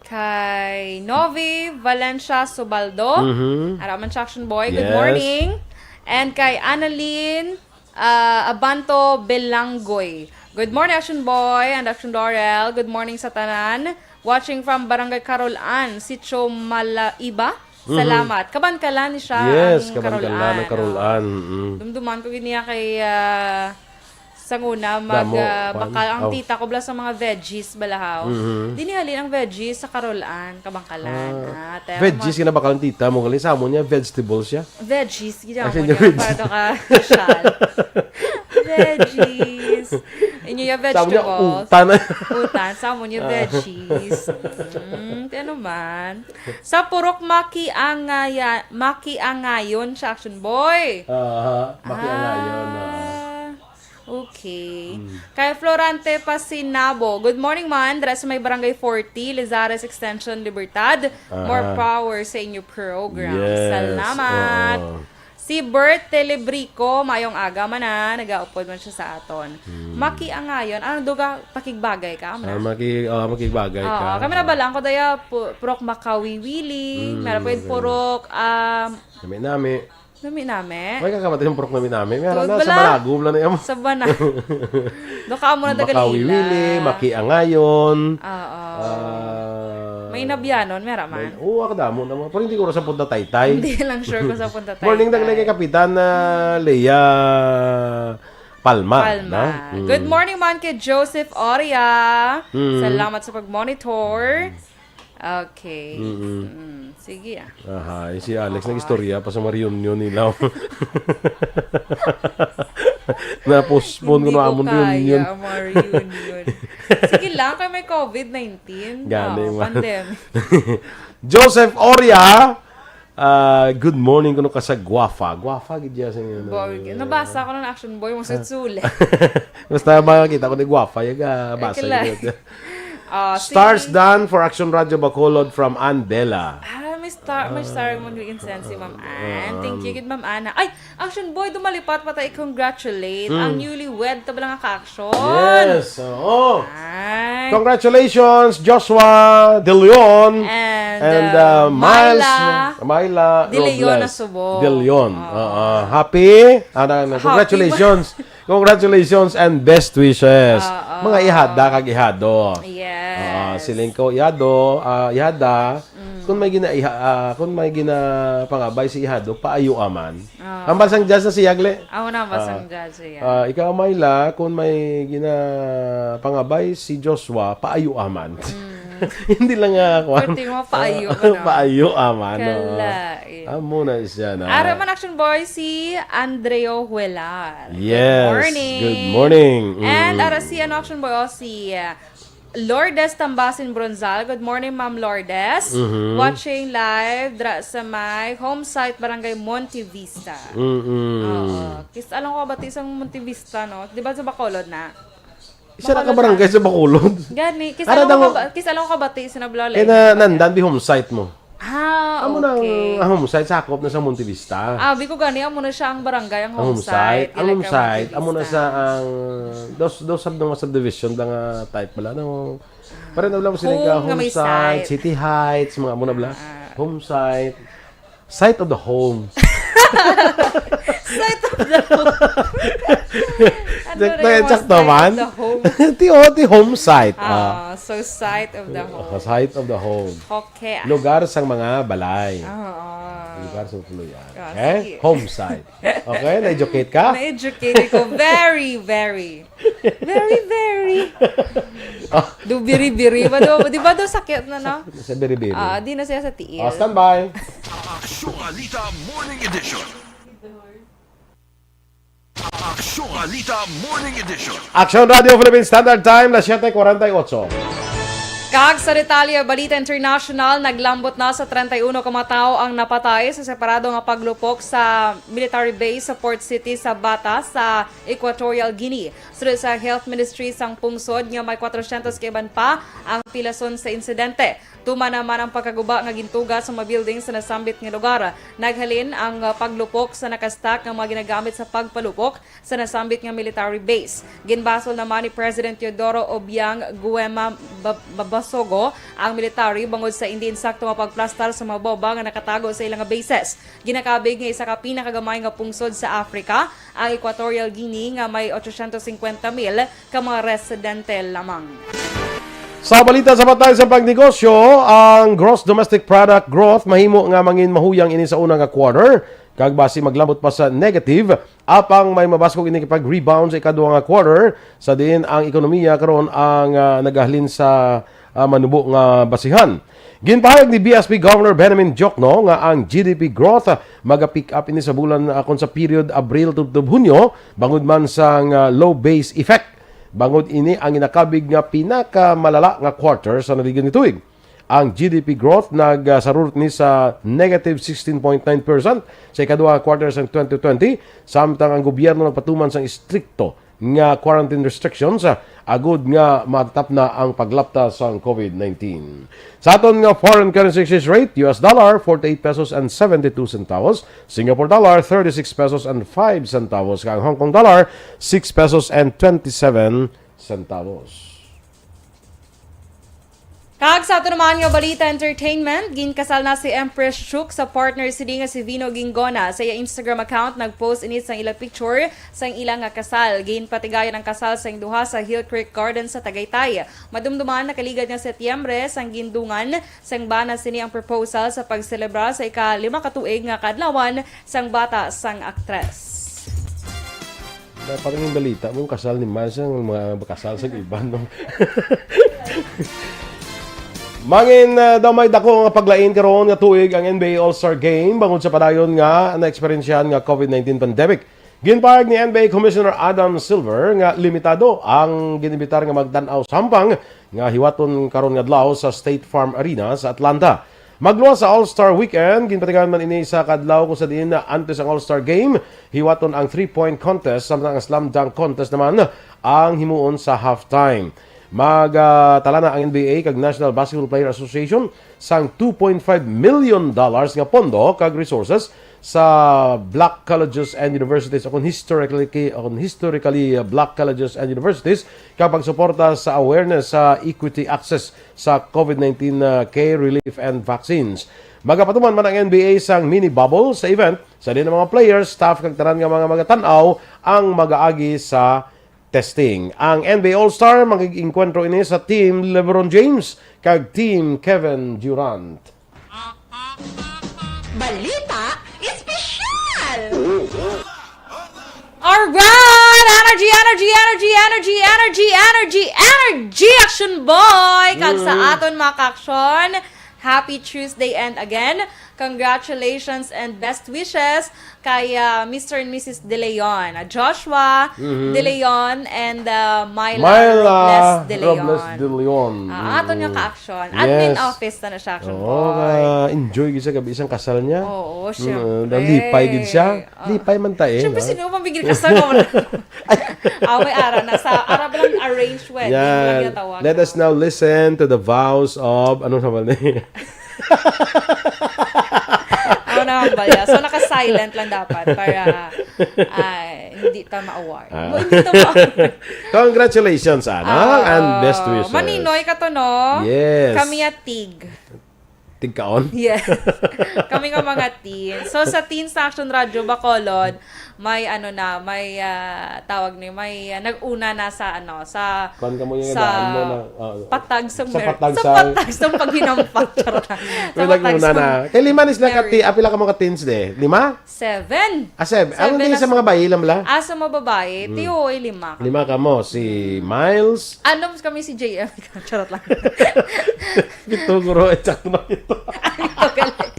Kay Novi Valencia Subaldo. Mhm. Ara man siya, Action Boy. Good Yes. morning. And kay Annalyn, ah, Abanto Belanggoy. Good morning, Action Boy and Action Dorel. Good morning sa tanan. Watching from Barangay Carol Ann, Sitio Malaiba. Mhm. Salamat. Kabankalan ni siya Yes, ang Carol Kabankalan ang Ann. Carol Oh. Ann. Mm. Dumduman ko gid niya kay, ah, Sang una, mag, Damo, ah, kwan. bakal ang Oh. tita ko bala sa mga veggies balahaw. Mhm. Dini halin ang veggies sa Carol Ann, Kabangkalan. Ah, Ah, te, veggies mga nga nabakal ang tita mo, gali sa amo niya, vegetables siya. Veggies, gid Ah, mo siya niya, veggies. para daw ka sosyal. Veggies. Inyo ya Sa amo niya, vegetables. utan. Utan, sa amo niya Ah. veggies. Mm, ti ano man. Sa Purok Makiangaya-, Makiangayon siya, Action Boy. Aha, Makiangayon, ah. Ah. Okay. Mm. Kay Florante Pasinabo, "Good morning, man. Dira sa may Barangay forty, Lizares Extension, Libertad. More Aha. power sa inyo program." Yes, Salamat. oo. Si Bert Telebrico, "Mayong aga, man, ah." Nagaupod man siya sa aton. Hmm. Makiangayon. Ano, duga, pakigbagay ka, man, Ah, ah? maki-, ah, makigbagay Oo, ka. kami na balang ko daya, pu-, purok makawiwili. Hmm, Meron pa yung okay. purok, um, Nami-nami. Nami-nami. May kakapatid yung purok nami-nami. Meron Tuod na sa bala. Balago, wala na yung Sa bana. Do ka amo na taga Makawiwili, Lila. Makiangayon. Oo. Ah, May Nabyanon, meron man. may, oo, ako damo naman. Pero hindi ko sa Punta Taytay. Hindi lang sure kung sa Punta Morning, Taytay. Daglay kay Kapitan, ah, Lea Palma, Palma. na? Mm. Good morning man kay Joseph Oria. Mm. Salamat sa pag-monitor. Okay. Mm-mm. Mm, sige, ah. Aha, eh, si Alex Oo. nag-istorya pa sa mga reunion nila. Na-postpone ko Hindi na ko amon kaya reunion. ang mga reunion. Sige lang, kay may covid nineteen. Gani, Oh, man. pandemic. Joseph Oria, ah, good morning kuno ka sa Guafa. Guafa, gid siya sa inyo. Bo-, nabasa ko lang, Action Boy, mo sutsule. Basta makakita ko ni Guafa, yung, ah, basa Kala. yun. Ah, Stars si Dan for Action Radio Bacolod from Andela. Ah, may star, may star mo ni Incense si Ma'am Ann. Ah, Thank you, um, gid, Ma'am Ann. Ay, Action Boy, dumalipat pa tayo i-congratulate Mm. ang newlywed ta bala nga ka-action. Yes, oo. Ay. Congratulations, Joshua De Leon And, and, uh, uh, Miles, Myla Myla De Leon Robles. Nasubo. De Leon. Oo. Oo. Happy, ano, ano, Happy congratulations. Congratulations and best wishes. Oo. Mga ihada kag ihado. Yes. Ah, siling ko, ihado, ah, ihada, Mm. kung may gina-, iha-, ah, kung may ginapangabay si ihado, paayo man. Ah. Hambal sang judge na si Yagle. Amo na, hambal Ah. sang judge, yeah. Ah, ikaw, Myla, kung may ginapangabay si Joshua, paayo man. Mm. Hindi lang nga, kwan. Pwede mo paayo, Ah, ano? paayo man, oo. Kalain. Amo na siya na. Ara man, Action Boy, si Andreo Huelar. Good Yes. morning. Good morning. And Mm. ara si, ano, Action Boy, o si, uh, Lourdes Tambasin Bronzal. Good morning, Ma'am Lourdes. Mhm. Watching live dra sa may home site, Barangay Monte Vista. Mm-mm. Oo. Kis-, alam ko ba, ti, sang Monte Vista, no? Di ba sa Bacolod na? Isa na ka Bacolod barangay na. sa Bacolod. Gani, kis Ara alam ko dang ka ba, kis alam ko ka bati, sinablala Kaya eh. na nandan di home site mo. Ah, Amo na ang, okay. ang home site, sakop na sa Monte Vista. Ah, bi ko gani, amo na siya ang barangay, ang Ang home home site. site. Ang Ilagay home ka site, Monte amo na Vista. sa ang dos, dos sub-, mga subdivision lang nga type bala, no? Pero na lang sila Home ka nga home may site, site. City Heights, mga amo na bala. Ah. Home site. Site of the home. Site of the home. Ano Sakto na yan, yung sakto site man. of the home? Ti, oh, ti home site. Ah, Ah. so site of the Ah, home. site of the home. Okay. Lugar sang mga balay. Ah, ah. Lugar sa puloy-an. Ah, Okay? sige. Home site. Okay? Na-educate ka? Na-educate ko. Very, very. Very, very. Ah. Do biri-biri ba do? Di ba do sakit na, no? Sa biri-biri. Ah, di na siya sa tiil. Oh, standby. Aksyon Balita Morning Edition. Aksyon Balita Morning Edition. Aksyon Radio Philippine Standard Time, las siete cuarenta y ocho. Kag sa detalye, balita international, naglambot na sa treinta y uno ka mga tawo ang napatay sa separado nga paglupok sa military base sa port city sa Bata sa Equatorial Guinea. Sulod sa Health Ministry sang pungsod nga may kwatrocientos ka iban pa ang pilason sa insidente. Tuman naman ang pagkaguba nga gintuga sa mga building sa nasambit nga lugar. Naghalin ang, uh, paglupok sa naka-stack nga mga ginagamit sa pagpalupok sa nasambit nga military base. Ginbasol naman ni President Teodoro Obiang Nguema Ba-, Babasogo ang military bangod sa indi insakto nga pagplastar sa mga bomba nga nakatago sa ilang bases. Ginakabig nga isa ka pinakagamay nga pungsod sa Africa ang Equatorial Guinea nga may otsocentos cincuenta mil ka mga residente lamang. Sa balita sa patay sa pagnegosyo, ang gross domestic product growth mahimo nga mangin mahuyang ini sa una nga quarter, kag basi maglambot pa sa negative, apang may mabaskog ini pag-rebound sa ikadua nga quarter, sa diin ang ekonomiya karon ang, ah, nagahalin sa, ah, manubo nga basihan. Ginpahayag ni B S P Governor Benjamin Diokno nga ang G D P growth, ah, maga-pick up ini sa bulan, ah, kon sa period Abril tubtob Hunyo, bangod man sang, ah, low base effect. Bangod ini ang ginakabig nga pinakamalala nga quarter sa naligyad nga tuig. Ang G D P growth nagsarurot ni sa negative sixteen point nine percent sa ikadua nga quarter sang twenty twenty, samtang ang gobyerno nagpatuman sang istrikto nga quarantine restrictions, ah, agud nga matatap na ang paglapta sang COVID nineteen. Sa aton nga foreign currency exchange rate, U S dollar, forty-eight pesos and seventy-two centavos, Singapore dollar, thirty-six pesos and five centavos, kag Hong Kong dollar, six pesos and twenty-seven centavos. Kag sa ato naman nga balita entertainment, ginkasal na si Empress Shuk sa partner sini nga si Vino Gingona. Sa iya Instagram account, nag-post ini sang ila picture sang ila nga kasal. Ginpatigayon ang kasal sang duha sa Hill Creek Gardens sa Tagaytay. Madumduman, nakaligad nga Setyembre, sang gindungan sang bana sini ang proposal sa pagselebra sa ika-lima ka tuig nga kaadlawan sang bata sang aktres. Dapat ang balita mo, kasal ni Mars ang mga kasal sa iban, no? Mangin, ah, daw may dako nga paglain karon nga tuig ang N B A All-Star Game bangod sa padayon nga naeksperyensyahan nga COVID nineteen pandemic. Ginpahayag ni N B A Commissioner Adam Silver nga limitado ang ginimbitar nga magtan-aw sa hampang nga hiwaton karon nga adlaw sa State Farm Arena sa Atlanta. Magluwas sa All-Star Weekend, ginpatigayon man ini sa kadlaw kung sa diin na antes ang All-Star Game, hiwaton ang three-point contest samtang ang slam dunk contest naman ang himuon sa halftime. Magtalana ang N B A kag National Basketball Player Association sang two point five million dollars nga pondo kag resources sa black colleges and universities, o kung historically, o kung historically, uh, black colleges and universities, kag pagsuporta sa awareness sa equity access sa COVID nineteen, uh, care, relief, and vaccines. Magapatuman man ang N B A sang mini bubble sa event, sa diin ang mga players, staff, kag tanan nga mga magatan-aw ang magaagi sa testing. Ang N B A All-Star, magig-engkwentro ini sa Team LeBron James kag Team Kevin Durant. Balita Espesyal! Alright! Energy, energy, energy, energy, energy, energy, energy, Action Boy! Kag sa aton mga ka-action, happy Tuesday and again, congratulations and best wishes kay, ah, Mister and Missus De Leon, ah, Joshua De Leon and, ah, Myla, Myla Robles De Leon. Robles De Leon. Ah, aton nga ka-action. Admin office na na siya, Action Boy. Oo, ka-enjoy gid siya gabi isang kasal niya. Oo, syempre. Mm, nalipay gid siya. Ah. Lipay man ta eh. Syempre, no? Sino man bigyan kasal mo? Ah, may ara na sa, ara ba lang arranged wedding? Yan. Lang yung tawag. Let us now listen to the vows of, ano naman eh? Ako na hambal niya. So, naka-silent lang dapat para, ah, hindi ta ma-award. Ah. Hindi ta ma-award. Congratulations, anak, and best wishes. Maninoy ka to, no? Yes. Kami atig. Tigkaon? Yes. Kami nga mga teens. So, sa Teens Action Radio Bacolod, may ano na, may, ah, tawag ni, may, ah, nag-una na sa ano, sa Kuan ka mo yung sa idaan mo na, ah, patag sa sa mer-, patag sa sa patag sa paghinampak. Charot lang. Sa May patag nag-una sa na. Kay lima ni sila ka Mary. Ti-, ah, pila ka mo ka teens de? Lima? Seven. Ah, seven. Ang Seven hindi na sa s- mga bayi lang bala? Ah, sa mga babae, Mm. tiyo, lima. Lima ka mo. Si Miles. Ano kami si J M? Charot lang. Ito, guro. Eh, tsakto na ito. Ito, galing.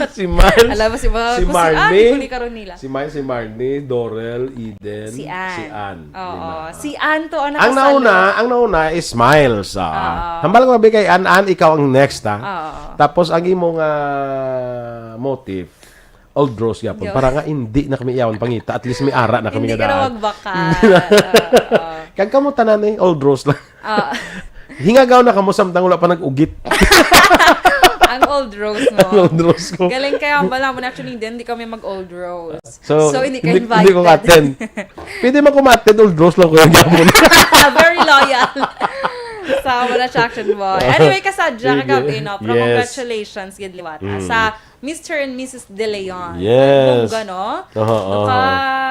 Si Miles, Alam mo si mga, si kung si Marnie. Annie, kung ni Karunila. Si Miles, si Marnie, Dorel, Eden, Si Anne. si Anne. Oo. Lima. Si Anne to, ang Ang nakasalo. nauna, ang nauna is Miles. Ah. Oo. Hambal ko, abi, kay Anne, Anne, ikaw ang next, ha? Oo. Tapos, ang imong ah, motive, Old Rose gyapon. Yo. Para nga hindi na kami iyawan pangita. At least may ara na kami Hindi nga ka na daan. magbakal. Oo. Kag kamo tanan eh, Old Rose lang. Ah, Hingagaw na kamo samtang wala pa nag-ugit. Ang old rose mo. Ang Old Rose ko. Galing kaya ang bala mo na actually din, hindi kami mag-old rose. So, So, hindi ka hindi, invited. hindi ko attend. Pwede man kumattend, Old Rose lang ko yung gyapon. Very loyal. Sa mga attraction boy. Anyway, kasadya Sige. kagabi, no? Pero Yes. Congratulations, gid liwat. Mm. Sa Mister and Missus De Leon. Yes. Bongga, no? Aha, aha. Naka,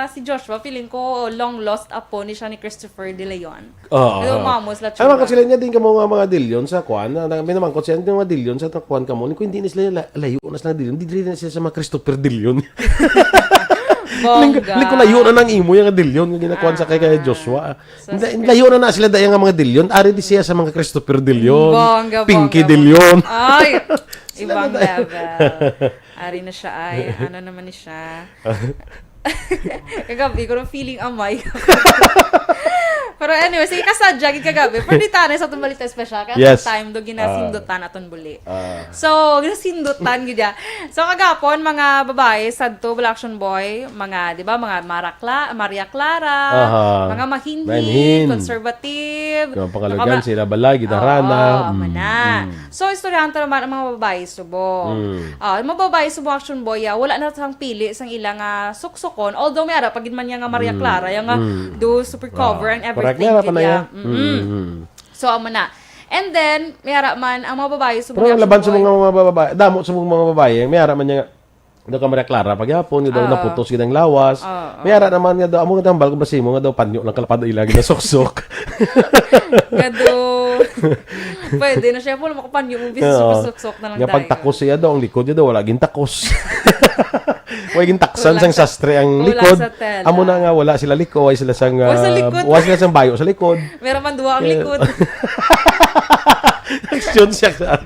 si Joshua, feeling ko, long lost apo ni siya ni Christopher De Leon. Oo. Hello, mamos, la Ano chula. Sila niya din ka mga, mga dilyon sa kwan? Na, na, may naman ko siya, yung mga dilyon sa kwan ka mo. Kung hindi na sila la- layo na sila dilyon, hindi rin na sila sa mga Christopher Dilyon. Bongga. Liko layo na nang imo yung dilyon nga ginakuan sa kay, kay Joshua. So, Hindi, layo na na sila dahil nga mga dilyon. Ari di siya sa mga Christopher Dilyon. Bongga, Pinky bongga, Dilyon. Ay, ibang level. Ari na siya ay. Ano naman ni siya? Kagabi ko ng feeling amay. Pero anyway, sige, kasadya gid kagabi. Pero di tanay sa itong balita special. Kaya Yes. Time do ginasindutan aton buli. Ah. So, ginasindutan gid ya. So, kagapon, mga babae, sadto, Black Action Boy, mga, di ba, mga Marakla, Maria Clara, Aha. mga mahinhin, Mahinhin. Conservative, Yung pangalugan, nakama- sila balay, gitarana. Oo, Mm, mana. mm. So, istoryahan ta naman ang mga babae subong. Mm. Ah, ang mga babae subong, Action Boy, ah, wala na sang pili sang ila nga suksukon. Although may ara pa gid man niya nga Maria Mm. Clara, yung nga Mm. do super cover Ah, and correct everything. na, pa na Gid ya. ya. Mm-mm. Mm. So, amo na. And then, may ara man, ang mga babae subong, Pero Action laban sa Boy. mga, mga babae, damo sa mga, mga babae, may ara man niya, daw ka Maria Clara, pagyapon, nga daw Ah. naputos gid ang lawas. Ah, ah. May ara naman nga daw, amo nga tambal ko ba sa imo, nga daw panyo lang kalapad ila ginasuksok. Nga do. Pwede na siya po, makapanyo mo, bisan Oo. suksok na lang Nga tayo. pagtakos siya daw, ang likod niya daw, wala gintakos. Wala gintaksan Wala sang sa- sastre ang wala likod. Sa tela. Amo na nga, wala sila likod, wala sila sang, Wala sa ah, likod. wala sila sang bayo sa likod. Meron man duha ang Yeah. likod. Aksyon siya sa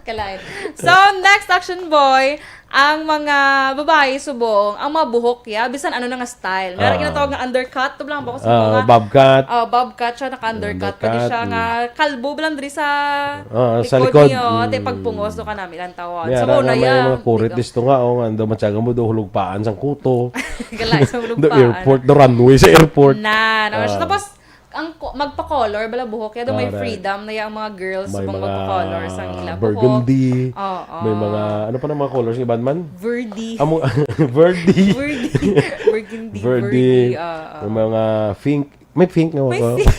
Kalain. So, next, Action Boy, ang mga babae subong, ang mga buhok ya, bisan ano na nga style. Meron Ah. ginatawag nga undercut, to lang ba ko sa Ah, mga bob cut. Oh, bob cut siya, naka-undercut pa di Undercut, siya mm. nga kalbo lang diri sa Ah, sa likod likod. niyo, Mm. te pagpungos do ka namin ang tawon. May So, ara una nga may yan, mga kurit di ka- disto nga, oh, nga daw matyaga mo daw hulugpaan sang kuto. Kalay sa The hulugpaan. airport, the runway sa airport. Na, na, Ah. Tapos, ang ko- magpa-color bala buhok kaya daw may Correct. Freedom na yung mga girls May sa mga magpa-color sang ila buhok. burgundy, Oo. May mga, ano pa na mga colors ng iban man? Verdi. Amo, verdi. Verdi. Burgundy. Verdi. Oo. May mga pink. May pink nga May ako. pink.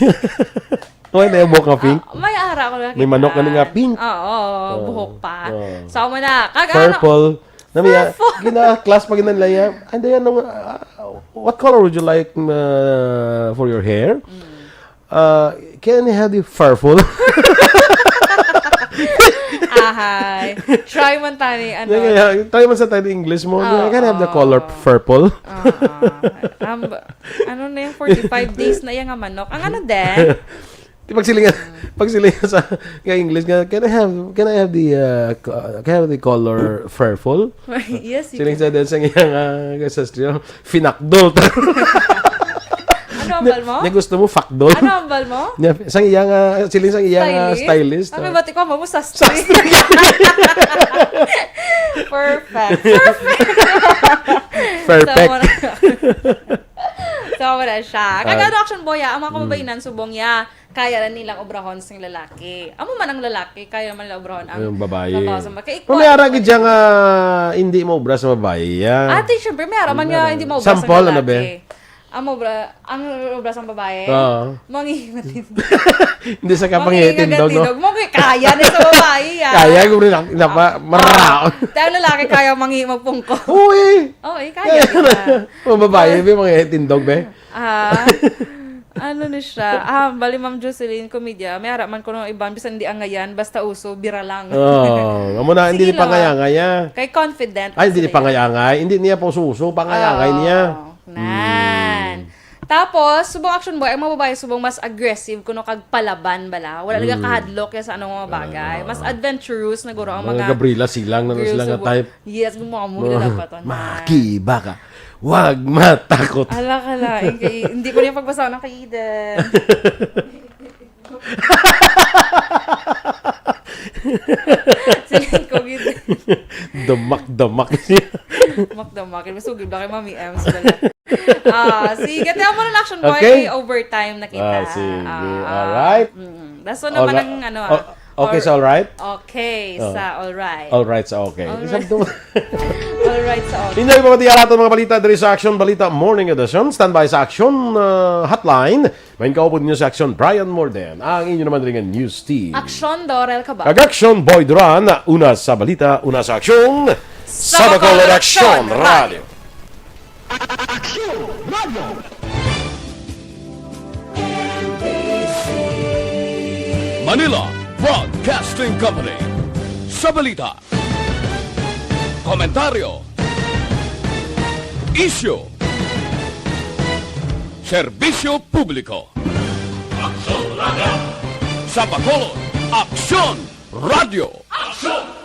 Wala na yung buhok nga pink. Ah, may ara ko nakita. May manok na nga pink. Oo, Oo. buhok pa. Oo. So, amo na. Kag ano? Purple. Na may, Purple. gina-class pa ginanlaya. And then, ano, uh, what color would you like uh, for your hair? Mm. Uh, can I have the purple? Ahay. Try man tani, ano. Yeah, yeah, yeah. Try man sa tayo English mo. Oo. Can I have the color purple? Oo. Um, ano na yung forty-five days na yung nga manok? Ang ano din? Di pag silingan, pag silingan sa nga English nga, can I have, can I have the, uh, co- can I have the color purple? Yes, you Siling can. Sa din sa nga uh, sa studio, finakdol. Ano ang bal mo? Niya gusto mo, fakdol. Ano ang bal mo? Niya, sang iya nga, siling sang iya nga stylist. Ang may Oh. bati ko, mo sastre. Perfect. Perfect. Perfect. So, wala, so, wala siya. Ah. Kagado, Action Boy, ah, ang mga kababainan, subong ya, kaya na nilang obrahon sing lalaki. Amo man ang lalaki, kaya man nila obrahon ang Yung babae. trabaho sa mga. Kay Pero may ara gid siya nga hindi mo obra sa babae. Yeah. Ate, syempre, may ara man nga hindi mo obra Sample, ano, be? Ang obra, ang obra sa babae, Oo. mangingatin. Hindi sa kapangitindog, no? Mo kaya na sa babae, ah. Kaya ko rin, napa, maraon. Tayo lalaki kaya mangi magpungko. Uy! Oh, eh, kaya, diba? Mga babae, be, mga tindog, be. Ah, ano ni siya? Ah, bali, Ma'am Jocelyn Comedia, may ara man kuno iban, bisan hindi angayan, basta uso, bira lang. Oh, amo na, hindi Sige ni pangayangay, ah. Kay confident. Ay, hindi ni sila. Pangayangay. Hindi niya po suso, pangayangay niya. Oh, nan. Tapos, subong action boy, ang mga babae subong mas aggressive kuno kag palaban bala. Wala nila Mm. kahadlok ya sa anong mga bagay. Mas Ah. adventurous na guro ang Mga mga Gabriela Silang na girls sila nga subong. type. Yes, gumawa mo, Mga gila dapat, ano. Makibaka. Wag matakot. Ala ka lain kay, hindi ko niya pagbasa ng kay Eden. Sige, ko gid. Damak-damak siya. Makdamak. Masugid ba kay Mami Ems bala? Ah, sige. Kaya mo na action boy, Okay. may overtime na kita. Ah, sige. Ah, Alright. mm. That's all naman Alright. ang ano, ah, O-, okay or sa alright? Okay Oh. sa alright. Alright sa okay. Alright. Isang duwa. Alright sa okay. Inday, mga tiyara, aton mga balita diri sa Action Balita Morning Edition. Standby sa Action, uh, Hotline. May kaupod niyo sa Action, Brian Morden. Ang inyo naman rin nga news team. Action, Dorel Cabal. Kag Action, Boy Duran. Una sa balita, una sa aksyon. Sa Bacolod Action Radio. Action Radio. Manila Broadcasting Company. Sa balita, komentaryo, isyu, serbisyo publiko. Aksyon Radio. Sa Bacolod, Aksyon Radio. Aksyon